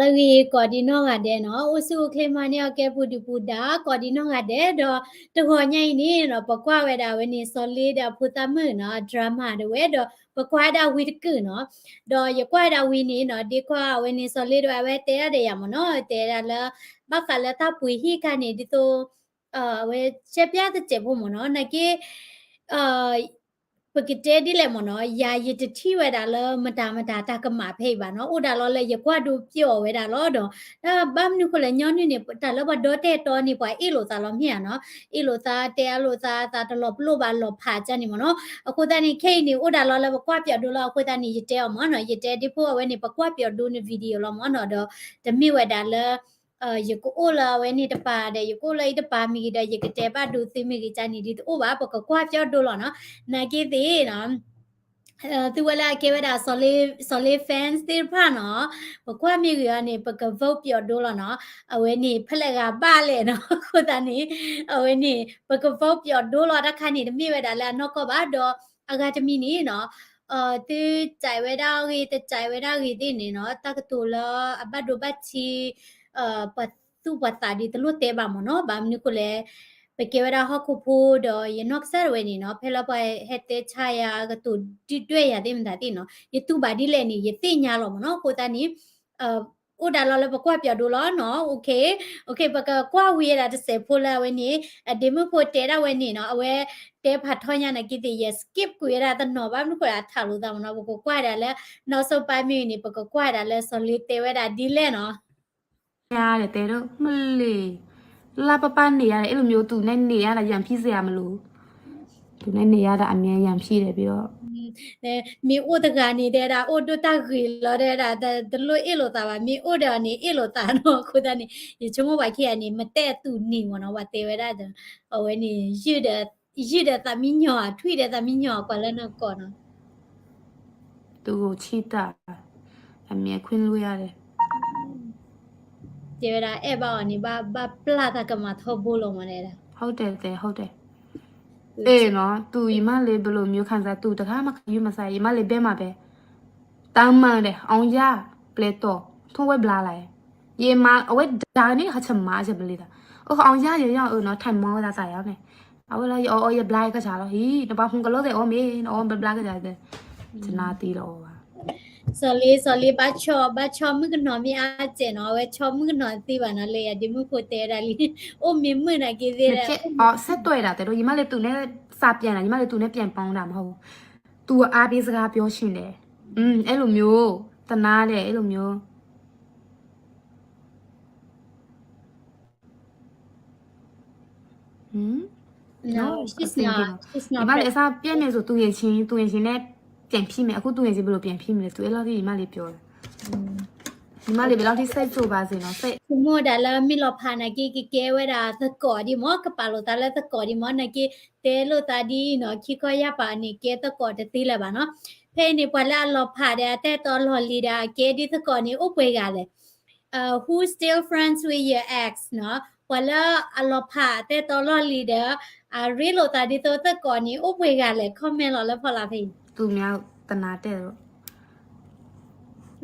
လၢဂ့ၤ ကိးဒံနီၢ်ဂၤဒဲးနီၤ, အိၣ်ဆူၣ်အိၣ်ချ့မၤန့ၢ်အီၤကဲပူၤဒုးပူၤဒါ ကိးဒံနီၢ်ဂၤဒဲးဒီး တဂီၤညါအံၤန့ၣ်နီၤ ပကွၢ်ဝဲဒၣ်အဝဲန့ၣ် စီၤလ့ဒီးအဖိသၣ်မုၣ်နီၤ အdramaတဝဲဒီး ပကွၢ်ဝဲဒၣ်ဝံတကုာ်နီၤ, ဒီးယကွၢ်ဝဲဒၣ်ဝံန့ၣ်နီၤ ဒ်ခွါအဝဲန့ၣ် စီၤလ့ဒီးအဝဲတဲဒၣ်ဒီးယၤမ့ၢ်နီၤ တဲဒၣ်လၢ ဘၣ်ဃးလၢတၢ်ပှ့ၤဟံၣ်ခါန့ၣ် ဒ်သိး အဝဲရှဲပျါတစဲးဖိမ့ၢ်နီၤ နာ်က့ ပကတဲဒ်လဲၣ်မ့ၢ်နီၤ ယၤယတထံၣ်ဝဲဒၣ်လၢမတၤမတၤတၢ်ကမၣ်ဖဲအံၤဘၣ်နီၤ အိၣ်ဒၣ်လီၤလၢယကွၢ်ဒိပျီၣ်ဝဲဒၣ်လီၤဒီး တၢ်ဘၣ်မနုၤဃိလဲၣ် ညီနုၢ်န့ၣ် တၢ်လၢပှၤဒီတဲတီန့ၣ် ပှၤအ့ၣ်လိာ်သးလီၤမ့ၢ်ဧါနီၤ, အ့ၣ်လိာ်သး တဲအလိာ်သး သးတလီၤပလိာ်ဘၣ်လီၤဖးကၢ်န့ၣ်မ့ၢ်နီၤ, အဃိသတးန့ၣ် ခဲအံၤန့ၣ် အိၣ်ဒၣ်လီၤလၢပကွၢ်ပၠီၣ်ဒိလီၤ အဃိသတးန့ၣ် ယတဲအီၤမ့ၢ်နီၤ ယတဲဒ်ဖိအဝဲန့ၣ် ပကွၢ်ပၠီၣ်ဒိန video လီၤမ့ၢ်နီၤ ဒီး တမ့ၢ်ဝဲဒၣ်လၢ ယကအိၣ်လၢအဝဲန့ၣ်တပၤဒီး ယကအိၣ်လၢအံၤတပၤမ့ၢ်ဂ့ၤဒီး ယကတဲဘၣ်ဒိသုမ့ၢ်ဂ့ၤကၢ်န့ၣ် ဒ်တအိၣ်ဘၣ် ပကကွၢ်ပၠီၣ်ဒိလီၤနီၤ, နာ်က့သ့ၣ်နီၤ သုဝဲလၢအကဲဝဲဒၣ် စီၤလ့ fans သ့ၣ်တဖၣ်နီၤ, ပကွၢ်မ့ၢ်ဂ့ၤအီၤန့ၣ် ပက vote ပၠီၣ်ဒိလီၤနီၤ, အဝဲန့ၣ် ဖဲလဲၣ်ဂၤဘၣ်လဲၣ်နီၤ, အဃိသတးန့ၣ် အဝဲန့ၣ် ပက vote ပၠီၣ်ဒိလီၤ တၢ်ခါန့ၣ် တမ့ၢ်ဝဲဒၣ်လၢအနီၢ်ကီၢ်ဘၣ်ဒီး အဂၤတမံၤန့ၣ်နီၤ သုစဲးဝဲဒၣ်ဂ့ၤ တစဲးဝဲဒၣ်ဂ့ၤသ့ၣ်န့ၣ်နီၤ တၢ်ကတိၤလၢအဘၣ်ဒိဘၣ်ထံး ပှၤသူၣ်ပှၤသးဒ်တလိၣ်တဲဘၣ်မ့ၢ်နီၤ, ဘၣ်မနုၤဃိလဲၣ် ပကဲဝဲဒၣ်ဟီၣ်ခိၣ်ဖိဒီး ယနီၢ်ကစၢ်တဝဲန့ၣ်နီၤ ဖဲလၢပှၤဟဲတဲဆါယၤ ကတိၤဒုၣ်ဒွဲၣ်ယၤသ့ၣ်မတၤသ့ၣ်နီၤ ယတူၢ်ဘၣ်ဒ်လဲၣ်န့ၣ် ယသ့ၣ်ညါလီၤမ့ၢ်နီၤ, အဃိသတးန့ၣ် အိၣ်ဒၣ်လီၤလၢပကွၢ်ပၠီၣ်ဒိလီၤနီၤ, okay, okay ပကကွၢ်ဝံၤဝဲဒၣ်တစဲးဖိလၢအဝဲန့ၣ် အဒ့မုၣ်ဖိတဲဒၣ်ဝဲန့ၣ်နီၤ အဝဲတဲဖးထီညါနာ်က့သ့ၣ် ယ skip ကွံာ်ဝဲဒၣ်တနီၤ ဘၣ်မနုၤဃိလၢအထးလိာ်သးမ့ၢ်နီၤ, ပကကွၢ်ဒၣ်လၢ နောက်ဆုံးပိုင်း မ့ၢ်ဂ့ၤန့ၣ် ပကကွၢ်ဒၣ်လၢစီၤလ့တဲဝဲဒၣ်ဒ်လဲၣ်နီၤ ညါဒီးတဲဒိၣ်မ့ၢ်လံ, လၢပပၢ်န့ၢ်ယၤဒီး အဲၣ်လိာ်မ့ၢ်အိၣ်သူၣ်နဲန့ၢ်ယၤဒီး ယၢ်ဖံစ့ၢ်မ့ၢ်လိၤ, သူၣ်နဲန့ၢ်ယၤဒီး အမံၤယၢ်ဖံဒီး ပြီးတော့ မ့ၢ်အိၣ်တဂၤန့ၣ် တဲဒၣ်အိၣ်ဒိၣ်တၢ်ဂ့ၤလီၤ တဲဒၣ် တလိၣ်အ့ၣ်လိာ်သးဘၣ် မ့ၢ်အိၣ်ဒီးန့ၣ် အ့ၣ်လိာ်သးနီၤ, အဃိသတးန့ၣ် ယဆိကမိၣ်ပှၤခံဂၤန့ၣ် မ့ၢ်တဲအသူၣ်န့ၢ်မ့ၢ်နီၤ ပှၤတဲဝဲဒၣ်ဒီး အဝဲန့ၣ် ယုၢ်ဒီးသးမံညီၤ ထွံၣ်ဒီးသးမံညီၤ ကွၢ်လၢနကိာ်နီၤ သူၣ်ဆံတၢ် အမံၤအခွံလွံၢ်အါဒီး တဲဝဲဒၣ်အဲၣ်ဘၣ်အီၤန့ၣ် ဘၣ်ပျၢ်တၢ်ကမၤထီဘိလီၤမး တဲဒၣ် ဟုတ်တယ် ဟုတ်တယ် အေးနော် သူ ယမလေး ဘယ်လိုမျိုးခံစား သူ တခါမှ ဂရုမစိုက် ယမလေး ဘယ်မှာပဲ တမ်းမှန်တယ် အောင်ရ ပျဲတော် ထုံးဝဲဘျါလာ ယမ အဝဲဒါန့ၣ် ဟချမါ အချပလီတာ အိၣ် အောင်ရ ရ ရ အၢ နော် ထိုင်မောင်းဝဲဒၣ်သး ရ န့ၣ် အဝဲလၢ ယအီ အီ ယဘျါ ကဆါ လီၤ ဟံ နပှၤဖုံကလိသ့ၣ် အီ မ့ၢ် နအီ ဘျါကဆါ တနာ်သံလီၤ အီ ဘၣ် စီၤလ့ စီၤလ့ ဘၣ်ဆီ ဘၣ်ဆီမုၣ်ကနီၤမ့ၢ်အါစဲးနီၤ အဝဲဆီမုၣ်ကနီၤသ့ဘၣ်နီၤ လၢယဒ့မုၣ်ဖိတဲဝဲဒၣ်လံ အိၣ်မ့ၢ်မုၣ်နာ်က့သ့ၣ် ဆက်သွယ်တာ တဲတော့ ညီမလေး သူနဲ့ စာပြန်တာ ညီမလေး သူနဲ့ ပြန်ပေါင်းတာ မဟုတ်ဘူး သူ အားပေးစကားပြောချင်တယ် အဲလိုမျိုး တနာတယ် အဲလိုမျိုး No, she's not. She's not. ညီမလေး အစ ပြန်မယ်ဆို သူငယ်ချင်း သူငယ်ချင်းနဲ့ ပြန်ဖြစ်မယ် အခု သူငယ်ချင်း ဘယ်လို ပြန်ဖြစ်မလဲ သူ အဲ့လောက်ထိ ညီမလေး ပြောတယ် ညီမလေး ဘယ်လောက်ထိ စိတ်ဆိုးပါစေနော် စိတ် ဆိကမိၣ်ဒၣ်လၢ မ့ၢ်လီၤဖးနာ်က့ ကကဲဝဲဒၣ်သကိးဒံးမ့ၢ် ကပာ်လိာ်သးလၢသကိးဒံးမ့ၢ် နာ်က့ တဲလိာ်သးဒ်အံၤနီၤ ခံခီယၢ်ပၤန့ၣ် ကဲသကိးတသ့လၢၤဘၣ်နီၤ ဖဲအံၤန့ၣ် ပှၤလၢအလီၤဖးဒီး အတၢ်အဲၣ်တီအလီၢ်လံၤဒီး အကဲဒ်သကိးန့ၣ် အိၣ်ပှဲၤဂၤလဲၣ် Who still friends with your ex နီၤ ပှၤလၢအလီၤဖးအတၢ်အဲၣ်တီအလီၢ်လံၤဒီး အရ့လိာ်သးဒ်သိးသကိးန့ၣ် အိၣ်ပှဲၤဂၤလဲၣ် comment လီၤလၢဖီလာ်ဖဲအံၤ သူများ တနာတဲ့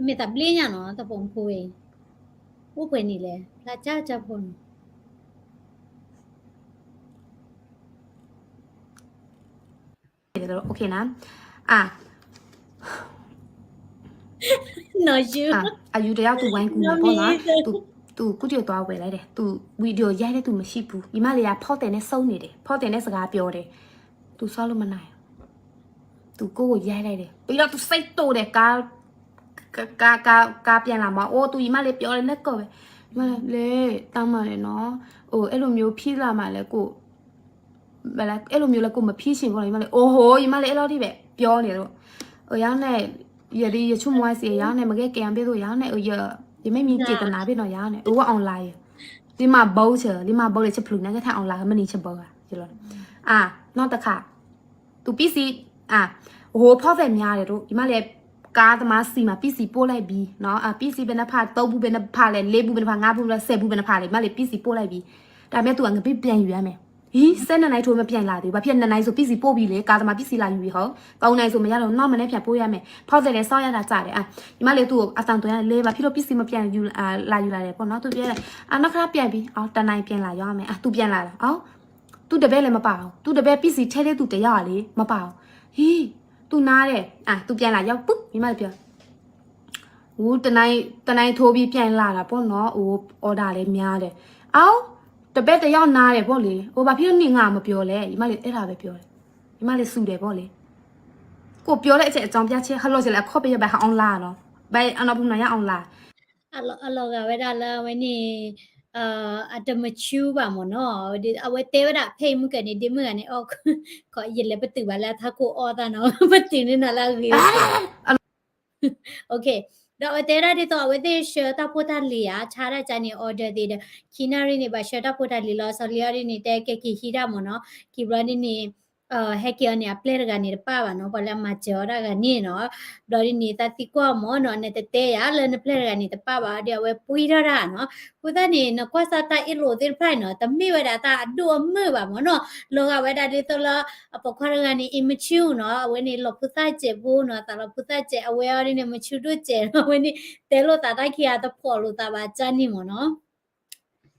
မ့ၢ်သးဘျ့ညါနီၤ တပိာ်ဖိဝဲအံၤ အိၣ်ပှဲၤန့ၣ်လဲၣ် ဖျါကၢ်ကၢ်ဖိနီၤ โอเคนะ อ่ะ နော်ယူ อ่ะ อายุจะยาวตูไว้กูเนี่ยเพราะนะ ตู ตูกูเดียวตัวแหวนอะไรเด้ ตูวิดีโอใหญ่ได้ตูมาชีปู ညီမလေးက ဖီတဲာ်နဲ့ စုံနေတယ် ဖီတဲာ်နဲ့ စကားပြောတယ် သူ စောင့်လို့မနိုင် သူ ကိုယ့်ကိုရိုက်လိုက်တယ် ပြီးတော့ သူ စိတ်တူတယ် ကား ကား ကား ကားပြန်လာမှာ အိုး သူ ညီမလေး ပြောတယ် လက်ကော်ပဲ ညီမလေး တမ်းမှန်တယ်နော် အိုး အဲ့လိုမျိုး ဖြစ်လာမှာလဲ ကို ဘယ်လဲ အဲ့လိုမျိုးလဲ ကို မဖြစ်ချင်ဘူးနော် ညီမလေး အိုး ဟို ညီမလေး အဲ့လောက်ထိပဲ ပြောနေတော့ အိုး ရောက်နေ ရဒီ ရချူမွားစီ ရောက်နေ မကဲ ကဲ အံ ပေးသူ ရောက်နေ အိုး ရ ရ မ့ၢ်မီး ចេတနာ ပေးနော် ရောက်နေ အိုး ဝဲ online လီၤမၤဘၢချေ လီၤမၤဘၢလၢ ချဖျုး နကထါ online မ့ၢ်န့ၣ် ချဘၢဂၤ ယလီၤ อ่ะ နောက်တစ်ခါ သူ ပီစံ อ่ะ ဟို ဖီၣ်သဲးများတယ်တို့ ညီမလေး ကားသမားဆီမှာ ပစ္စည်းပို့လိုက်ပြီနော် အ ပစ္စည်းဘယ်နှစ်ဖာ သုံးဘူးဘယ်နှစ်ဖာလဲ လေးဘူးဘယ်နှစ်ဖာ ငါးဘူးဘယ်နှစ်ဖာ ဆယ်ဘူးဘယ်နှစ်ဖာလဲ ညီမလေး ပစ္စည်းပို့လိုက်ပြီ ဒါပေမဲ့ သူက ငါ ပြန်ယူရမယ် ဟံး စဲနနၤအံၤထိမပျဲၢ်လၢ်ဒီး ဘၣ်ဖဲနနၤအံၤစိၤပံစံးပိၢ်ဘံလံ ကးသမၤပံစံးလၢ်ယူၤဘံဟီ ပှၤအိၣ်နၤအံၤစိၤမ့ၢ်ယါဒီး နီၢ်မနဲဖၠးပိၢ်ယါမဲာ် ဖီသဲးလဲၤစီၢ်ယါတၢ်စၢ်ဒီး ယမါလၢသူၣ်အသးတိၤညါလၢ ဘၣ်ဖဲလၢပံစံးမပျဲၢ်လၢ်ယူၤလၢ်ဒီး ပှၤနီၢ်ခါပျဲၢ်ဘံ အနီၢ်ခါပျဲၢ်ဘံ အတနၤအံၤပျဲၢ်လၢ်ယါမဲာ် အသူပျဲၢ်လၢ်လီၤ အ သူတဘဲလဲၣ်မပာ်အီၤ သူတဘဲပံစံးထဲဒ်သူတယါအီၤလံ မပာ်အီၤ ဟံး သူနါဒီး အ သူပျဲၢ်လၢ်ယါပုၢ် ယမါလၢပျဲၢ် ဝူ တနၤအံၤထိဘံပျဲၢ်လၢ်ဒီး ပှၤနီၢ်အိၣ်အီၣ်ဒၣ်လဲာ်မ့ၢ်ဒီး အ တဘဲတယါနါဒီး ပှၤလံ အိၣ်ဘၣ်ဖဲလၢနံၣ်ငါမပျီလဲၣ် ယမါလၢအဲၣ်ဒၣ်ဝဲပျီလဲၣ် ယမါလၢစူၢ်ဒီးပှၤလံ ကိးပျီလၢအကၠဲးအကၠီပျၢ်ဆဲ ဟးလီၤကလဲၣ် အခီပညီဘၣ်ဟး online နီၤ ဘၣ်အနီၢ်ပူၤနီၢ်ယါ online အလီၤဂာ်ဝဲဒၣ်လၢအဝဲန့ၣ် အတ mature ဘၣ်မ့ၢ်နီၤ အဝဲတဲဝဲဒၣ်ဖဲအံၤမုၢ်ကန့ၣ် ဒ့မုၢ်ဂၤန့ၣ် အီၣ် ခီ ယလဲၤပတုာ်ဘၣ်လၢအထးခိၣ်အီၣ်သၣ်နီၤ ပတုာ်န့ၢ်နၤလၢအဂ့ၤ ဒီးအဝဲတဲဒၣ်ဒ်သိး အဝဲသ့ၣ်ဆှၢတၢ်ဖိတၢ်လံၤဧါ ဆါဒၣ်ကန့ၣ် order သ့ဒီး ခံနၣ်ရံၣ်န့ၣ် ဘၣ်ဆှၢတၢ်ဖိတၢ်လံၤလီၤ စီၤလ့အီၤဒ်န့ၣ် တဲကဲက့ၤဟံးတၢ်မ့ၢ်နီၤ က့ၤဘျီဒ်န့ၣ် ဟဲက့ၤအီၤန့ၣ် အပျဲၢ်တဂၤန့ၣ်တပၣ်ဘၣ်နီၤ ပှၤလၢအမၤစၢၤအီၤတၢ်ဂၤန့ၣ်နီၤ ဘျီဒ်န့ၣ် သးသံကွၢ်မ့ၢ်နီၤ နတတဲယၤလၢနပျဲၢ်တဂၤန့ၣ်တပၣ်ဘၣ် ဒီးအဝဲပှံၢ်ထီၣ်တၢ်နီၤ အဃိသတးန့ၣ် နကွၢ်စၢ်တၢ်အ့ၣ်လိာ်သ့ၣ်တဖၣ်နီၤ တမ့ၢ်ဝဲဒၣ်တၢ်အဒိၣ်အမုၢ်ဘၣ်မ့ၢ်နီၤ လီၤဂာ်ဝဲဒၣ်ဒ်သိးလၢ အပိာ်ခွါတဂၤန့ၣ် immature နီၤ အဝဲန့ၣ်လီၤဖိသၣ်စဲးဖိနီၤ သးလီၤဖိသၣ်စဲး အဝဲအီၤဒ်န့ၣ် mature ဒိၣ်စဲးနီၤ အဝဲန့ၣ် တဲလိာ်သးတၢ်ခံဂၤတဖိးလိာ်သးဘၣ်ကန့ၣ်မ့ၢ်နီၤ နီၢ်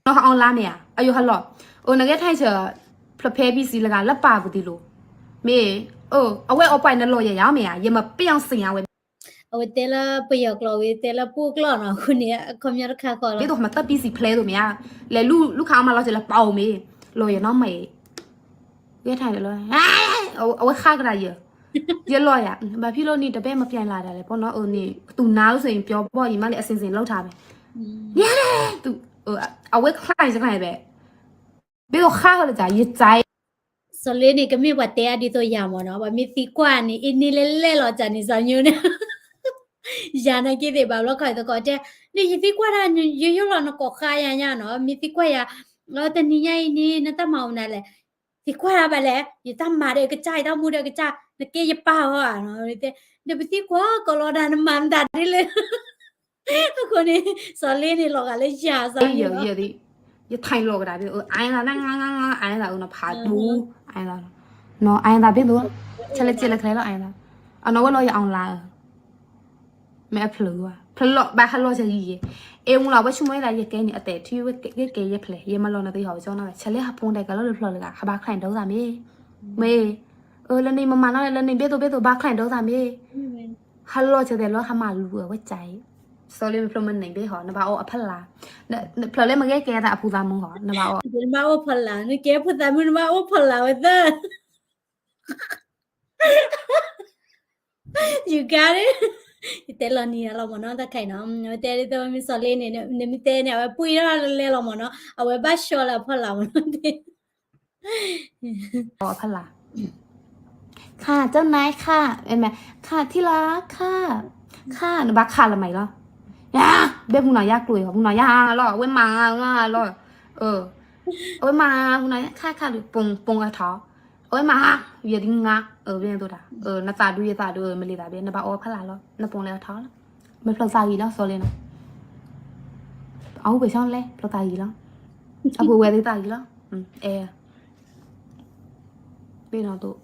ဟး online မ့ၢ်ဧါ အယိၤဟးလီၤ အိၣ် နဂဲၢ်ထၢၣ်ဆၢ ဖျၢၣ်ဖဲ ပံစံး လၢဂၤလၢပာ်ပူၤတံၢ်လိၤ မ့ၢ် အဝဲအီၣ်ပှဲၤနလီၤယဲၢ်ယါမ့ၢ်ဧါ ယမပ့ၢ်အီၤစ့ၢ်ညါဝဲ အဝဲတဲလၢပယီၤကျိာ်ဝံၤ တဲလၢပှိၢ်ကျိာ်နီၤ အဃိန့ၣ် အခီပညီတခါဃီလီၤ ဒ်သိးမၤတၢ် ပံစံး ဖျဲးသိးမ့ၢ်ဧါ လဲၤလူၤလူၤခးအီၤမၤလီၤကလဲၤပာ်အိၣ်မ့ၢ် လီၤယဲၢ်နီတမံၤ ဂဲၢ်ထၢၣ်လၢ အဝဲဃၣ်ကဒါယဲၢ် ယလီၤယၤ ဘၣ်ဖဲလၢနံၤတဘဲမပျဲၢ်လၢ်ဒၣ်လဲၣ် ပနီၢ်အၢန့ၣ် သူၣ်နါလီၤစ့ၢ် ပျီဘီၣ်ယံၤမးလၢအစ့ၣ်စ့ၣ်လိၣ်ထါဘဲ န့ၣ် အဝဲ client စ့ၢ် client ဘဲ ဘ့ၣ်သိးဃၣ်ဃီလၢကယၤ ယစဲး စီၤလ့န့ၣ် ကမ့ၢ်ပှၤတဲအဒ်သိးယၤမ့ၢ်နီၤ ပှၤမ့ၢ်သံကွၢ်န့ၣ် အ့န့ၣ်လဲၣ်လဲၣ်လီၤကန့ၣ် စီၤညိန့ၣ် ယၤနာ်က့သ့ၣ်ဘၣ်ဘျီခီသကိးတဲ နယသံကွၢ်တၢ် ယယိၣ်လီၤနကိးဃါယၤညါနီၤ မ့ၢ်သံကွၢ်ယၤ လၢတနံၤညါအံၤန့ၣ် နတၢ်မၤအိၣ်မနုၤလဲၣ် သံကွၢ်တၢ်ဘၣ်လဲၣ် ယတၢ်မၤဒီးကစၢ် ယတၢ်မူဒီးကစၢ် နကဲယပၢ်ဟီဧါနီၤ နပသံကွၢ်ကလီတၢ် နမၤမတၤဒ်လဲၣ် အဃိန့ၣ် စီၤလ့န့ၣ် လီၤဂာ်လၢယၤစီၤညိ ယထံၣ်လီၤကဒါဘ့ၣ် အၢ အၢ အၢ နဖးဒူ အၢ နီၤ အၢ ဘ့ၣ်သိး ဆဲးလဲကဲလၢချဲလီၤ အၢ အနီၢ်ဝဲလီၤယၤ online မ့ၢ်အဖျၢၣ်ဘၣ် ဖျၢၣ်လီၤဘၣ်ဟးလီၤဆၢယံၤယဲၢ် အ့ၣ်မူလီၤ အဝဲဆိကမိၣ်ဝဲဒၣ် ယကဲန့ၣ် အတဲာ်ထံဝဲကဲယဲၢ်ဖျဲၣ် ယမၤလီၤနသ့ဟီၤကၠီနီၤ ဆဲးလဲဟးဖိတဲာ်ကလီၤလၢဖျၢၣ်လၢဂၤ ဟးဘါ client ဒိသးမ့ၢ် မ့ၢ် အၢ လၢန့ၣ်မမၤနီၤ လၢန့ၣ်ဘ့ၣ်သိးဘ့ၣ်သိး ဘါ client ဒိသးမ့ၢ် ဟးလီၤဆၢတဲာ်လၢဟးမၤလူၤအဝဲကၠဲး စီၤလ့မ့ၢ်ဖျိမ့ၢ်န့ၣ်ဘ့ၣ်ဟီ နဘၣ်အီၣ်အဖီလာ် ဖျၢၣ်လၢမ့ၢ်ဂ့ၤကဲသးအဖိသၣ်မုၣ်ဟီ နဘၣ်အီၣ် နဘၣ်အီၣ်ဖီလာ် နကဲဖိသၣ်မုၣ် နဘၣ်အီၣ်ဖီလာ်ဝဲသၢ you got it ယတဲလီၤနံၤလီၤမ့ၢ်နီၤ တၢ်ခဲအံၤနီၤ နတဲဒ်သိးမ့ၢ်စီၤလ့န့ၣ် နမ့ၢ်တဲန့ၣ် အဝဲပှံၢ်ထီၣ်လဲၤလီၤမ့ၢ်နီၤ အဝဲဘၣ်ဆှီလၢအဖီလာ်မ့ၢ်နီၤ အဖီလာ် ค่ะ เจ้านายค่ะ เห็นไหม ค่ะ ที่รัก ค่ะ ค่ะ နဘၣ်ခးလၢမၤအံၤလီၤ ယၤ ဘဲပူၤနီၤယါကျိၤအံၤ ပူၤနီၤယါလီၤ အဝဲမၤလီၤ အဝဲမၤ ပူၤနီၤယါ ခါခါလူၤ ပိာ်ပိာ်အထီ အဝဲမၤ ယဲဒ်ငါ ဘဲသိးတၢ် နသးဒူယသးဒူ မ့ၢ်လံသးဘဲ နဘၣ်အီၣ်ဖီလာ်လီၤ နပိာ်လဲၤအထီလီၤ မ့ၢ်ဖျိသးဂံၤလီၤ စီၤလ့နီၤ အဟူပှဲၤဆီလဲၣ် ဖျိသးဂံၤလီၤ အပူၤဝဲသ့ၣ်သးဂံၤလီၤ အဲ ဘ့ၣ်နီၤသိး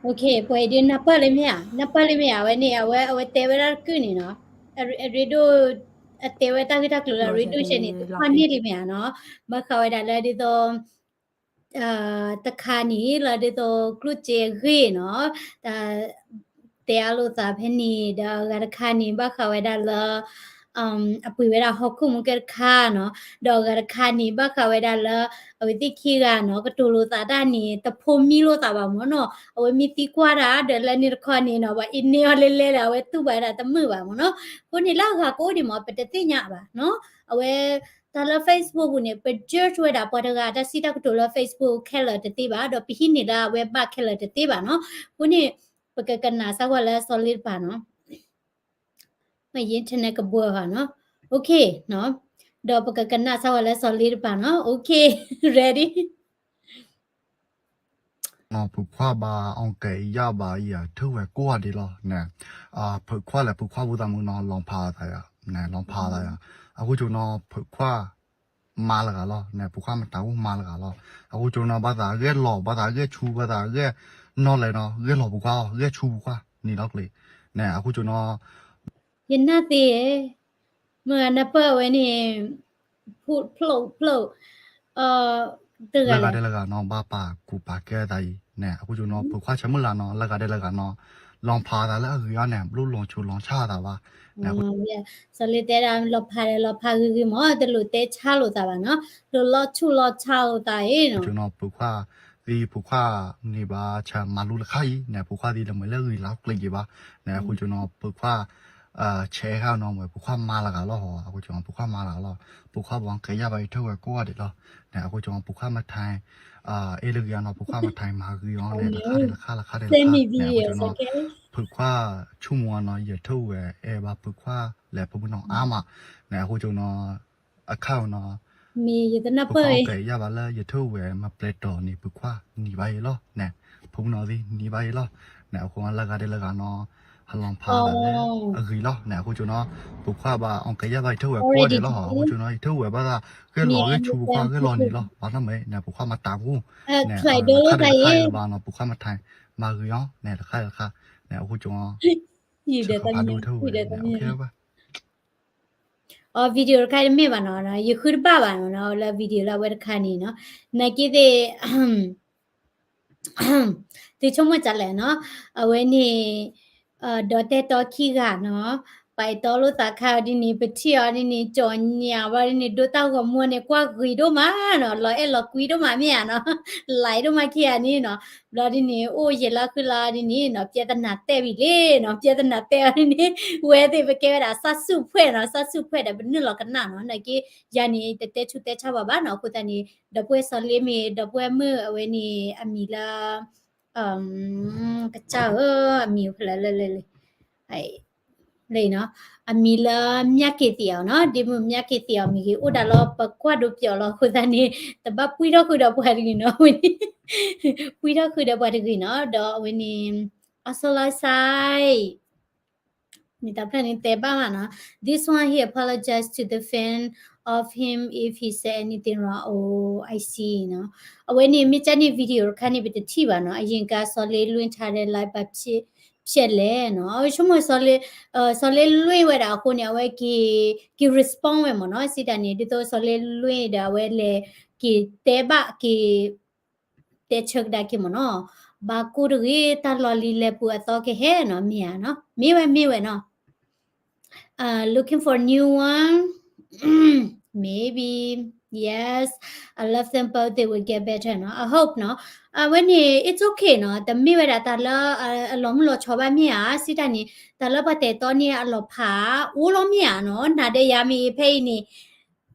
OK ပှဲၤဒ်နၢ်ပၢၢ်လၢမ့ၢ်ဧါ နၢ်ပၢၢ်လၢမ့ၢ်ဧါ အဝဲန့ၣ် အဝဲ အဝဲတဲဝဲဒၣ်တကုၢ်န့ၣ်နီၤ အရ့ဒိၣ် အတဲဝဲတၢ်ဂ့ၢ်တၢ်ကျိၤလၢအရ့ဒိၣ်ဆဲန့ၣ် တဖၣ်န့ၣ်လံမ့ၢ်ဧါနီၤ ဘၣ်ဃးဝဲဒၣ်လၢဒ်သိး တခါန့ၣ်လၢဒ်သိးကျိၣ်စ့အဂ့ၢ်နီၤ တၢ် တဲအါလိာ်သးဖဲန့ၣ် ဒီးအဂၤတခါန့ၣ် ဘၣ်ဃးဝဲဒၣ်လၢ အပှ့ၤဝဲဒၣ်ဟီၣ်ခိၣ်မူကဲတခါနီၤ ဒီးအဂၤတခါန့ၣ် ဘၣ်ဃးဝဲဒၣ်လၢ အဝဲသ့ၣ်ခံဂၤနီၤ ကတိၤလိာ်သးတၢ်န့ၣ် တဖိမံလိာ်သးဘၣ်မ့ၢ်နီၤ အဝဲမ့ၢ်သံကွၢ်တၢ် ဒီးလၢန့ၣ်တခီန့ၣ်နီၤ ပှၤအ့န့ၢ်အီၤလဲလဲလၢ အဝဲတူၢ်ဘၣ်ဝဲဒၣ်တမုာ်ဘၣ်မ့ၢ်နီၤ အဃိန့ၣ်လၢအဂၤကအိၣ်ဒံးမ့ၢ် ပတသ့ၣ်ညါဘၣ်နီၤ အဝဲ တၢ်လၢ Facebook ပူၤန့ၣ် ပ judge ဝဲဒၣ်ပှၤတဂၤအတၢ်စံးတၢ်ကတိၤလၢ Facebook ခဲလၢာ်တသ့ဘၣ် ဒီးပဟံးန့ၢ်လၢအဝဲဘၣ်ခဲလၢာ်တသ့ဘၣ်နီၤ အဃိန့ၣ် ပကကနၣ်စၢ်ကွၢ်လၢစီၤလ့တပၤနီၤ မ့ၢ်ယ internet ကဘှီဃာ်နီၤ OK နီၤ ဒီးပကကနၣ်စၢ်ကွၢ်လၢစီၤလ့တပၤနီၤ OK ready နီၤဖုးခွါဘၣ် အီၣ်ကဲအံၤယၣ်ဘၣ်အံၤ ထုးဝဲကိးဂၤဒဲးလီၤန့ၣ် ဖုးခွါလဲၣ် ဖုးခွါဖိသၣ်မုၣ်နီၤ လီၤဖးသးယၤ လီၤဖးသးယၤ အဃိကၠိနီၤ ဖုးခွါ မါလၢဂၤလီၤ န့ၣ် ပိာ်ခွါမတၤအိၣ်မါလၢဂၤလီၤ. အဃိကၠိနီၤ ဘၣ်သးဂဲၤလီၤ ဘၣ်သးဂဲၤဆူ ဘၣ်သးဂဲၤနီၢ်လဲၣ်နီၤ ဂဲၤလီၤပိာ်ခွါအီၤ ဂဲၤဆူပိာ်ခွါန့ၣ်လီၤကျဲၤ န့ၣ် အဃိကၠိနီၤ ယနၢ်သ့ မ့ၢ်နၢ်ပၢၢ်ဝဲန့ၣ် ဖျိ ဖျိ လၢဂၤဒဲးလၢဂၤနီၤ ဘၣ်ပာ်ကူပာ်ကဲသးအံၤ န့ၣ် အဃိကၠိနီၤ ပိာ်ခွါဆၢမုၢ်လၢ်နီၤ လၢဂၤဒဲးလၢဂၤနီၤ လီၤဖးသးလၢအဂ့ၤအီၤန့ၣ် ဘျိလီၤဆူးလီၤဆါသးဘၣ် န့ၣ် စီၤလ့တဲဒၣ်လီၤဖးဒီးလီၤဖးဂ့ၤဂ့ၤမ့ၢ် တလိၣ်တဲဆါလိာ်သးဘၣ်နီၤ လိၣ်လီၤဆူးလီၤဆါလိာ်သးအံၤနီၤ ပိာ်ခွါသံ ပိာ်ခွါန့ၢ်ဘၣ်ဆၢမၤလူလၢခါအံၤ န့ၣ် ပိာ်ခွါသံလၢမ့ၢ်လၢဂ့ၤလီၤကျဲၤက့ၤဘၣ် န့ၣ် အဃိကၠိနီၤ ပိာ်ခွါ ဆဲးဃာ်နီၤ မ့ၢ်ပိာ်ခွါမါလၢဂၤလီၤ အဃိကၠိနီၤ ပိာ်ခွါမါလၢဂၤလီၤ ပိာ်ခွါဘၣ်ကဲယၢ်ဘၣ်ယထၢၣ်ဝဲကိးဂၤဒဲးလီၤ န့ၣ် အဃိကၠိနီၤ ပိာ်ခွါမထါ အ့လၢဂ့ၤအီၤနီၤ ပိာ်ခွါမထါမၤဂ့ၤအီၤန့ၣ် လၢခါဒဲးလၢခါလၢခါဒဲးလၢခါ န့ၣ် အဃိကၠိနီၤ ပိာ်ခွါဆိကမိၣ်အီၤနီၤ ယထၢၣ်ဝဲအဲၣ်ဘၣ်ပိာ်ခွါလဲၤဖိမုၣ်နီၤအါမး န့ၣ် အဃိကၠိနီၤ အခါနီၤ မ့ၢ်ယတနၢ်ပၢၢ် ပိာ်ခွါအီၣ်ပျဲၢ်ယၢ်ဘၣ်လၢယထၢၣ်ဝဲမၤပျဲၢ်တီၤန့ၣ် ပိာ်ခွါနံၤဘၣ်ယဲလီၤ န့ၣ် ဖိမုၣ်နီၤသံနံၤဘၣ်ယဲလီၤ န့ၣ် အဃိလၢဂၤဒဲးလၢဂၤနီၤ ဟလီၤဖးသးလၢ အဂ့ၤလီၤ န့ၣ် အဃိကၠိနီၤ ပိာ်ခွါဘၣ်အီၣ်ပျဲၢ်ယၢ်ဘၣ်ယထၢၣ်ဝဲကိးဂၤဒဲးလီၤ အဃိကၠိနီၤ ယထၢၣ်ဝဲဘၣ်သး ဂဲၤလီၤဂဲၤဆူပိာ်ခွါဂဲၤလီၤန့ၣ်လီၤ ဘၣ်နီတမံၤ န့ၣ် ပိာ်ခွါမၤတၢ်ဖိ န့ၣ် ခါဒဲးလၢခါအံၤဘၣ်နီၤ ပိာ်ခွါမထါ မၤဂ့ၤအီၤ န့ၣ် လၢခါဒဲးလၢခါ န့ၣ် အဃိကၠိ ယဒဲးတမ့ၢ် ယဒဲးတမ့ၢ် အီ video တခါတမ့ၢ်ဘၣ်နီၤ ယဃုတဘၣ်ဘၣ်နီၤ လၢ video လၢအဝဲတခါန့ၣ်နီၤ နာ်က့သ့ၣ် သုဆိကမိၣ်ဒ်လဲၣ်နီၤ အဝဲန့ၣ် ဒီးတဲတီခံဂၤနီၤ ပာ်တီလိာ်သးခါအီၤဒ်န့ၣ် ပထံၣ်အီၤဒ်န့ၣ် ကၠီၣ်ညၣ်ဝဲဒ်န့ၣ် ဒိတၢ်ဂီၤမူန့ၣ် ကွၢ်ဂ့ၤဒိၣ်မးနီၤ လီၤအဲၣ်လီၤကွံဒိၣ်မးမ့ၢ်ဧါနီၤ လၢဒိၣ်မးခံဂၤန့ၣ်နီၤ ဘျီဒ်န့ၣ် အိၣ်ယံာ်လါဃုလါဒ်န့ၣ်နီၤ ပြဿနာတက်ပြီလေနီၤ ပြဿနာတက်အီၤဒ်န့ၣ် ဝဲသ့ၣ်ပကဲဝဲဒၣ် စၢ်ဆူၣ်ဖှဲၣ်နီၤ စၢ်ဆူၣ်ဖှဲၣ်ဒီးပနုာ်လီၤကနၣ်နီၤ နာ်က့ ယၤန့ၣ် တတဲဆူၣ်တဲဆါဘၣ်ဘၣ်နီၤ အဃိသတးန့ၣ် ဒီပုၢ်ဝဲၢ်စီၤလ့မ့ၢ် ဒီပုၢ်ဝဲၢ်မုၣ်အဝဲန့ၣ် အမံၤလၢ ကစၢ်ဧၢ အမံၤဖဲလဲၣ်လဲၣ်လဲၣ် လၢနီၤ အမံၤလၢ မြတ်ကယ်သီအောင် နီၤ ဒ့မုၣ် မြတ်ကယ်သီအောင် မ့ၢ်ဂ့ၤ အိၣ်ဒၣ်လီၤ ပကွၢ်ဒိပျီၣ်လီၤ အဃိသတးန့ၣ် တဘၣ်ပှံထီၣ်ဃုာ်ဒီးပှၤတဂ့ၤနီၤ ဝဲန့ၣ် ပှံထီၣ်ဃုာ်ဒီးပှၤတဂ့ၤနီၤ ဒီးအဝဲန့ၣ် အစီၤလါစဲ မ့ၢ်တၢ်ဖျၢၣ်န့ၣ်တဲဘၣ်မးနီၤ This one he apologized to the fan of him if he said anything wrong oh I see နီၤ အဝဲန့ၣ် မ့ၢ်ကန့ၣ် video တခါန့ၣ် ပတထံၣ်ဘၣ်နီၤ အရင်က စီၤလ့လွင့်ထားတဲ့ live ဘာဖြစ်လဲနီၤ အဝဲဆိကမိၣ် စီၤလ့ စီၤလ့လွင့်ဝဲဒၣ်အဃိန့ၣ် အဝဲက့ၤ က့ၤ respond ဝဲမ့ၢ်နီၤ စံးတၢ်န့ၣ် ဒ်သိးစီၤလ့လွင့်ဒီးအဝဲလဲၤက့ၤတဲဘၣ်က့ၤ တဲဆၢကဒါက့ၤမ့ၢ်နီၤ ဘၣ်ကိၢ်တဂ့ၤ တၢ်လီၢ်လံၤလဲၤပူၤအသီကဟဲနီၤ မ့ၢ်ဧါနီၤ မ့ၢ်ဝဲ မ့ၢ်ဝဲနီၤ Uh, looking for new one. Maybe. Yes. I love them both. They will get better နီၤ I hope နီၤ အဝဲန့ၣ် it's okay နီၤ တမ့ၢ်ဝဲဒၣ်တၢ်လၢ အလီၤမုၢ်လီၤဆီဘၣ်မ့ၢ်ဧါ စံးတၢ်န့ၣ် တၢ်လၢပှၤတဲာ်တီန့ၣ် အလီၤဖးအိၣ်လီၤမ့ၢ်ဧါနီၤ နၤဒီးယၤမ့ၢ်ဖဲအံၤန့ၣ်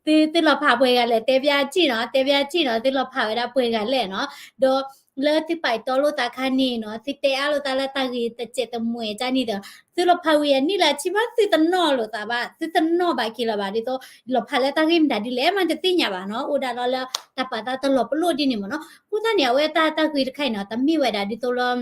သု သုလီၤဖးပှဲၤဂၤလဲၣ် တဲဘၣ်စံၣ်နီၤ တဲဘၣ်စံၣ်နီၤ သုလီၤဖးဝဲဒၣ်ပှဲၤဂၤလဲၣ်နီၤ ဒီးလၢသုပာ်တီလိာ်သးခါန့ၣ်နီၤ သုတဲအါလိာ်သးလၢတၢ်ဂ့ၢ်တစဲးတမှဲးတၢ်န့ၣ်ဒီး သုလီၤဖးဝံၤအနံၣ်လၢအဆံဘၣ် သုတနီၣ်လိာ်သးဘၣ် သုတနီၣ်ဘၣ်က့ၤလၢၤဘၣ် ဒ်သိး လီၤဖးလၢတၢ်ဂ့ၢ်မတၤဒ်လဲၣ်မးတသ့ၣ်ညါဘၣ်နီၤ အိၣ်ဒၣ်လီၤလၢတၢ်ပာ်သးတလီၤပလိာ်ဒ်န့ၣ်မ့ၢ်နီၤ အဃိသတးန့ၣ် အဝဲတၢ် တၢ်ဂ့ၢ်တခါအံၤနီၤ တမ့ၢ်ဝဲဒၣ်ဒ်သိးလၢ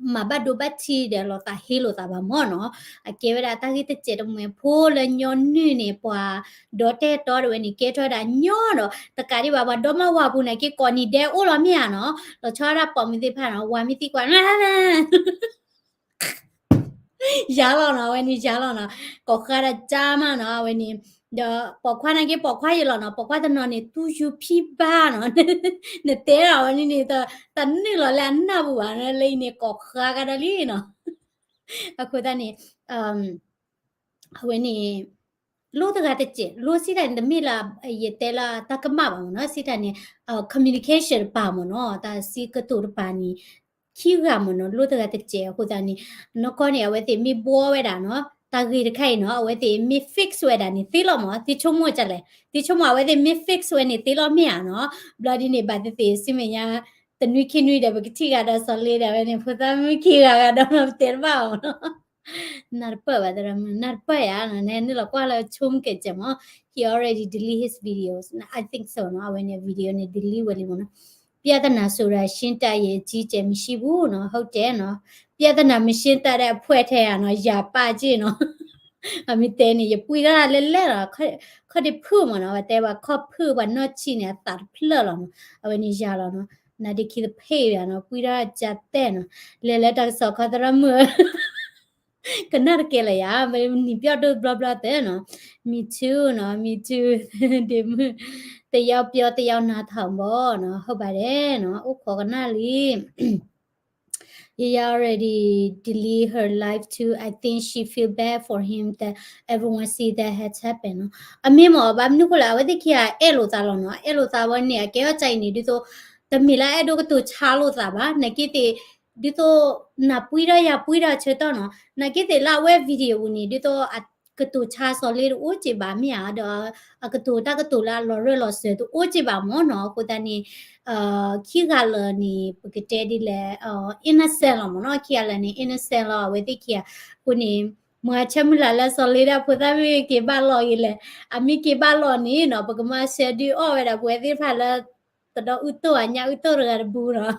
မၤဘၣ်ဒိဘၣ်ထံးဒီးလီၤသးဟ့လိာ်သးဘၣ်မ့ၢ်နီၤ အကဲဝဲဒၣ်တၢ်ဂ့ၢ်တစဲးတမှဲးဖိလၢညီနုၢ်န့ၣ် ပှၤဒီတဲာ်တီတဝဲန့ၣ် ကဲထီၣ်ဝဲဒၣ်ညီဒီး တကးဒံးဘၣ် ပှၤဒီမါဝၤပူၤန့ၣ် က့ၤကိးနံၤဒဲအိၣ်လီၤမ့ၢ်ဧါနီၤ လီၤဆီဒၣ်ပိာ်မုၣ်သ့ၣ်တဖၣ်နီၤ ဝၤမ့ၢ်သံကွၢ် ယၤလီၤနီၤ အဝဲန့ၣ်ယၤလီၤနီၤ ကိးဃါဒၣ်ကၢ်မးနီၤ အဝဲန့ၣ် ဒီးပိာ်ခွါနာ်က့ ပိာ်ခွါယလီၤနီၤ ပိာ်ခွါတနီၤန့ၣ် သူယူဖံဘၣ်နီၤ နတဲဒီးဝဲန့ၣ်န့ၣ် တနုာ်လီၤလၢအနၢ်ပူၤဘၣ် လၢအံၤန့ၣ် ကိးဃါကဒီးလံနီၤ အဃိသတးန့ၣ် အဝဲန့ၣ် လိၣ်တဂၤတစဲး လိၣ်စံးတၢ်န့ၣ် တမ့ၢ်လၢ ယတဲလၢတၢ်ကမၣ်ဘၣ်မ့ၢ်နီၤ စံးတၢ်န့ၣ် communication တပၤမ့ၢ်နီၤ တၢ်စံးကတိၤတပၤန့ၣ် ခံဂၤမ့ၢ်နီၤ လိၣ်တဂၤတစဲးအဃိသတးန့ၣ် နီၢ်ကီၢ်န့ၣ် အဝဲသ့ၣ်မ့ၢ်ဘှီဝဲဒၣ်နီၤ တၢ်ဂ့ၢ်တခါအံၤနီၤ အဝဲသ့ၣ်မ့ၢ် fix ဝဲဒၣ်န့ၣ် သ့လီၤမ့ၢ် သုဆိကမိၣ်ဒ်လဲၣ် သုဆိကမိၣ် အဝဲသ့ၣ်မ့ၢ် fix ဝဲန့ၣ် သ့လီၤမ့ၢ်ဧါနီၤ ဘျီဒ်န့ၣ် ဘၣ်သ့ၣ်သ့ၣ် ဆူမဲာ်ညါ တနွံခံနွံဒီး ပကထံၣ်ဂၤဒီးစီၤလ့ဒီး အဝဲန့ၣ် ဖိသၣ်မုၣ်ခံဂၤဂၤဒီး ပတဲတဘၣ်အီၤနီၤ နၢ်တပၢၢ်ဘၣ်သရၣ်မုၣ် နၢ်တပၢၢ်ယၤနီၤ နနုာ်လီၤကွၢ်လၢဆိကမိၣ်ကဲးစဲးမ့ၢ် he already delete his videos I think so နီၤ အဝဲန့ၣ် video န့ၣ် delete ဝဲလံမ့ၢ်နီၤ ပြဿနာဆိုတာ ရှင်းတတ်ရင် အကြီးအကျယ်မရှိဘူးနော် ဟုတ်တယ်နော် ပြဿနာ မရှင်းတတ်တဲ့အဖွဲ့ထဲကနော် ယၤပာ်ကြည့်နော် အမ့ၢ်တဲန့ၣ် ယပှံၢ်ထီၣ်လဲၣ်လဲၣ်လီၤ, ခီၣ်ဒ့ဖုၣ်မ့ၢ်နီၤ, ပတဲဘၣ်ခီၣ်ဖုၣ်ပှၤနီၢ်ဆံးန့ၣ် အသးတဖျၢၣ်လီၤနီၤ, အဝဲန့ၣ်ယၤလီၤနီၤ, နါဒ့ခံတဖ့ၣ်ယၤနီၤ, ပှံၢ်ထီၣ်ကၢတဲၣ်နီၤ, လဲၤလၢတၢ်ကစီၣ်ခီသရၣ်မုၣ် ကနၣ်တကဲလၢၤယၤ, နံၣ်ပျီၣ်ဒိၣ်ဘျီဘျီသၢနီၤ, me too နီၤ, me too ဒ့မုၣ်, တယောက်ပြောတယောက်နားထောင်ပေါ့နော်, ဟုတ်ပါတယ်နော်, အိၣ်ခိးကနၣ်လံ Yaya already delete her life too. I think she feel bad for him that everyone see that has happened နီၤ, အမ့ၢ်မ့ၢ်ဘၣ်မနုၤဃိလဲၣ်, အဝဲသ့ၣ်ခံဂၤအဲၣ်လိာ်သးလီၤနီၤ, အဲၣ်လိာ်သးဝဲန့ၣ် အကဲထီၣ်ကၢအံၤန့ၣ် ဒ်သိး တမ့ၢ်လၢအဲၣ်ဒိးကတိၤဆါလိာ်သးဘၣ်, နာ်က့သ့ၣ် ဒ်သိး နပှံၢ်ထီၣ်ယၤပှံၢ်ထီၣ်ဆၢကတီၢ်နီၤ, နာ်က့သ့ၣ်လၢအဝဲ video ပူၤန့ၣ် ဒ်သိးအကတိၤဆါစီၤလ့တအိၣ်က့ဘၣ်မ့ၢ်ဧါ, ဒီး အကတိၤတၢ်ကတိၤလၢအလီၤရၢၢ်လီၤစၢၤတအိၣ်က့ဘၣ်မ့ၢ်နီၤ, အဃိသတးန့ၣ် ခံဂၤလၢာ်န့ၣ် ပကတဲဒ်လဲၣ် innocent လီၤမ့ၢ်နီၤ, ခံဂၤလၢာ်န့ၣ် innocent လီၤ အဝဲသ့ၣ်ခံဂၤ, အဃိန့ၣ် မၤဆၢမုၢ်လၢ်လၢစီၤလ့ဒီးဖိသၣ်မုၣ်က့ၤဘၣ်လီၤဂ့ၤလဲၣ်, အမ့ၢ်က့ၤဘၣ်လီၤန့ၣ်နီၤ, ပကမၤဆၢဒုးအီၣ်ဝဲဒၣ်ပဝဲသ့ၣ်တဖၣ်လၢ တဒီအုၣ်တိၢ်အညၣ်အုၣ်တိၢ်တဂၤတဘူးနီၤ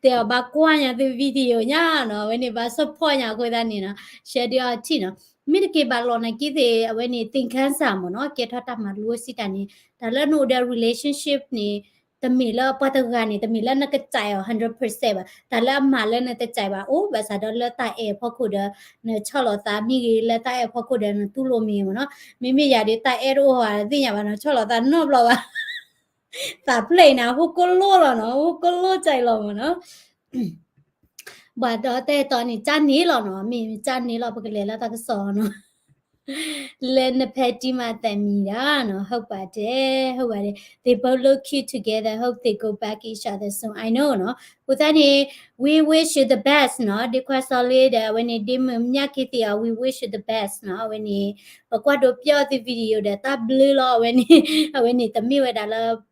တဲအီၤဘၣ်ကွၢ်ညါသု video ညါနီၤ, အဝဲန့ၣ်ဘၣ် support ညါအဃိသတးန့ၣ်နီၤ, ဆှၢဒုးအီၣ်ထံၣ်နီၤ, မ့ၢ်တက့ၤဘၣ်လီၤနာ်က့သ့ၣ် အဝဲန့ၣ် သင်ခန်းစာ မ့ၢ်နီၤ, ကဲထီၣ်တၢ်မၤလိစံးတၢ်န့ၣ်, တၢ်လၢနအိၣ်ဒီး relationship န့ၣ် တမ့ၢ်လၢပှၤတဂၤန့ၣ် တမ့ၢ်လၢနကစဲးအီၤ hundred percent ဘၣ်, တၢ်လၢအမၤလၢနတစဲးဘၣ်အိၣ်, ဘၣ်ဆၣ်ဒီးလၢတၢ်အဲၣ်အဖီခိၣ်ဒီး နဆီၣ်လီၤသးမ့ၢ်ဂ့ၤ, လၢတၢ်အဲၣ်အဖီခိၣ်ဒီးနတူၢ်လိာ်မ့ၢ်ဂ့ၤမ့ၢ်နီၤ, မ့မ့ၢ်ယၤဒီးတၢ်အဲၣ်တအိၣ်ဧါ တသ့ၣ်ညါဘၣ်နီၤ, ဆီၣ်လီၤသးနီတဘျီဘၣ် သးဖျၢၣ်အံၤန့ၣ် ဟိၣ်ကိၣ်လိၣ်လီၤနီၤ, ဟိၣ်ကိၣ်လိၣ်ကၢအံၤလီၤမ့ၢ်နီၤ, ဘၣ်ဒီးတၢ်အဲၣ်တီန့ၣ် ကၢ်န့ၣ်လီၤနီၤ, မ့ၢ်ကၢ်န့ၣ်လီၤ ပကလဲၤလၢတၢ်ကစီၣ်နီၤ, လၢနဖဲတံမၤသးမံၤဒၣ်နီၤ, ဟုတ်ပါတယ်, ဟုတ်ပါတယ်, they both look cute together, hope they go back each other soon, I know နီၤ, အဃိသတးန့ၣ် we wish you the best နီၤ, ဒ့ခွါစီၤလ့ဒီး အဝဲန့ၣ် ဒ့မုၣ်မၠၣ်က့ၤသ့ၣ်အီၤ we wish you the best နီၤ, အဝဲန့ၣ် ပကွၢ်ဒိးပျီၣ်သု video ဒီးတၢ်ဘျုးလီၤ, အဝဲန့ၣ်, အဝဲန့ၣ် တမ့ၢ်ဝဲဒၣ်လၢ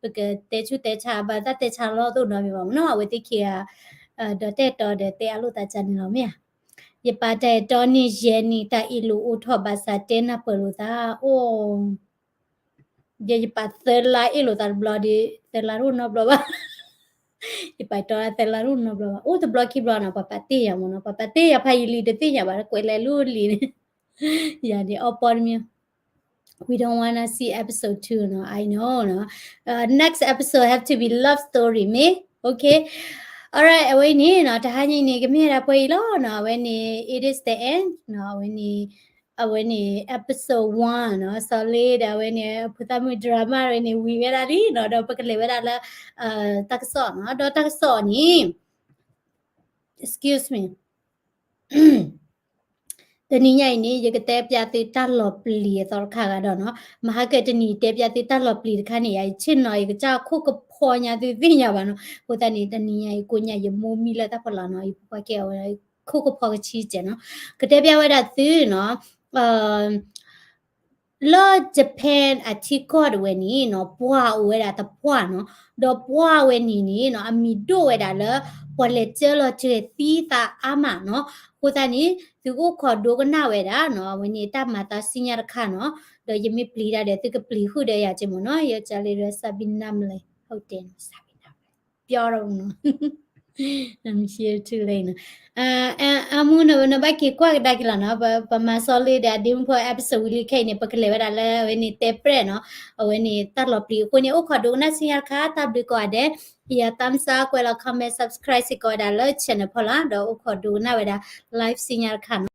ပကတဲဆူးတဲဆါဘၣ်တၢ်တဲဆါလီၤသိၣ်နီတမံၤဘၣ်မ့ၢ်နီၤ, အဝဲသ့ၣ်ခံဂၤ ဒီးတၢ်အဲၣ်တီဒီးတဲအလိာ်သးကၢ်န့ၣ်လီၤမ့ၢ်ဧါ, ယပာ်တၢ်အဲၣ်တီန့ၣ်ယဲၢ်နံၣ် တၢ်အ့ၣ်လိာ်အိၣ်ထီၣ်ဘၣ်ဆၣ်တဲနၢ်ပၢၢ်လိာ်သး, အိၣ် ယဲယပာ်သၢလါအ့ၣ်လိာ်သးတဘျီဒီး သၢလါတအိၣ်နီတဘျီဘၣ်, ယပာ်တီသၢလါတအိၣ်နီတဘျီဘၣ်, အိၣ်တဘျီခံဘျီနီၤ, ပှၤပာ်တ့ၢ်ယၤမ့ၢ်နီၤ, ပှၤပာ်တ့ၢ်ယၤဖးယံာ်လံတသ့ၣ်ညါဘၣ်, ကွဲးလဲၤလၢလံန့ၣ်, ယၤန့ၣ် အီပီတမံၤ we don't wanna see episode two နီၤ, I know နီၤ, next episode have to be love story မ့ၢ် okay, alright, အဝဲအံၤန့ၣ်နီၤ, တဟါညါအံၤန့ၣ် ကမ့ၢ်ဝဲဒၣ်ပှဲၤအံၤလီၤနီၤ, အဝဲန့ၣ် it is the end နီၤ, အဝဲန့ၣ် အဝဲန့ၣ် episode one နီၤ, စီၤလ့ဒီး အဝဲန့ၣ် ဖိသၣ်မုၣ် drama ဝဲန့ၣ် ဝံၤဝဲဒၣ်လံနီၤ, ဒီးပကလဲၤဝဲဒၣ်လၢ တၢ်ကစီၣ်နီၤ, ဒီးတၢ်ကစီၣ်န့ၣ် excuse me တနံၤညါအံၤန့ၣ် ယကတဲပျးသုတၢ်လီၤပျံၤအသီတခါဂၤဒီးနီၤ, မဟါကတနံၤတဲပျးသုတၢ်လီၤပျံၤတခါန့ၣ် ယဆ့ၣ်နီၤ ယကစၢ်ခိၣ်ကဖီညါသုသ့ၣ်ညါဘၣ်နီၤ, အဃိသတးန့ၣ် တနံၤညါအံၤကိးညါ ယမိၢ်မံလၢတၢ်ဖီလာ်နီၤ, ယဖိခွါကဲအီၤ ခိၣ်ကဖီကဆံကဲနီၤ, ကတဲပျးဝဲဒၣ်သုနီၤ လၢ Japan အထံကီၢ်တဝဲန့ၣ်နီၤ, ပှၢ်အိၣ်ဝဲဒၣ်တပှၢ်နီၤ, ဒီးပှၢ်ဝဲန့ၣ်န့ၣ်နီၤ အမံၤဒိၣ်ဝဲဒၣ်လၢ ပှၤလဲၤစၢလီၤစၢၤသံသးအါမးနီၤ, အဃိသတးန့ၣ် သုကအိၣ်ခိးဒိကနၣ်ဝဲဒၣ်နီၤ, အဝဲန့ၣ်တၢ်မၤသးစံညါတခါနီၤ, ဒီးယမ့ၢ်ပျံၤတၢ်ဒီး သုကပျံၤဃုာ်ဒီးယၤက့မ့ၢ်နီၤ, ယကလဲၤဒီး Sabina မလဲၣ်, ဟုတ်တယ်နော်, Sabina ပျီတၢ်မ့ၢ်နီၤ I'm here too late နီၤ, အမူနဘၣ်က့ၤကွၢ်ကဒါက့ၤလီၤနီၤ, ပမၤစီၤလ့ဒီးအဒ့မုၣ်ဖိ episode ဝံၤလံခဲအံၤန့ၣ် ပကလဲၤဝဲဒၣ်လၢအဝဲန့ၣ် တဲပြဲၣ်နီၤ, အဝဲန့ၣ်တၢ်လီၤပျံၤအဃိန့ၣ် အိၣ်ခိးဒိကနၣ်စံညါတခါ, တၢ်ဘျုးကိးဂၤဒဲး, ယၤ thumbs up ကွဲးလီၤ comment, subscribe စ့ၢ်ကီးဝဲဒၣ်လၢ channel ဖီလာ်, ဒီးအိၣ်ခိးဒိကနၣ်ဝဲဒၣ် live စံညါတခါနီၤ.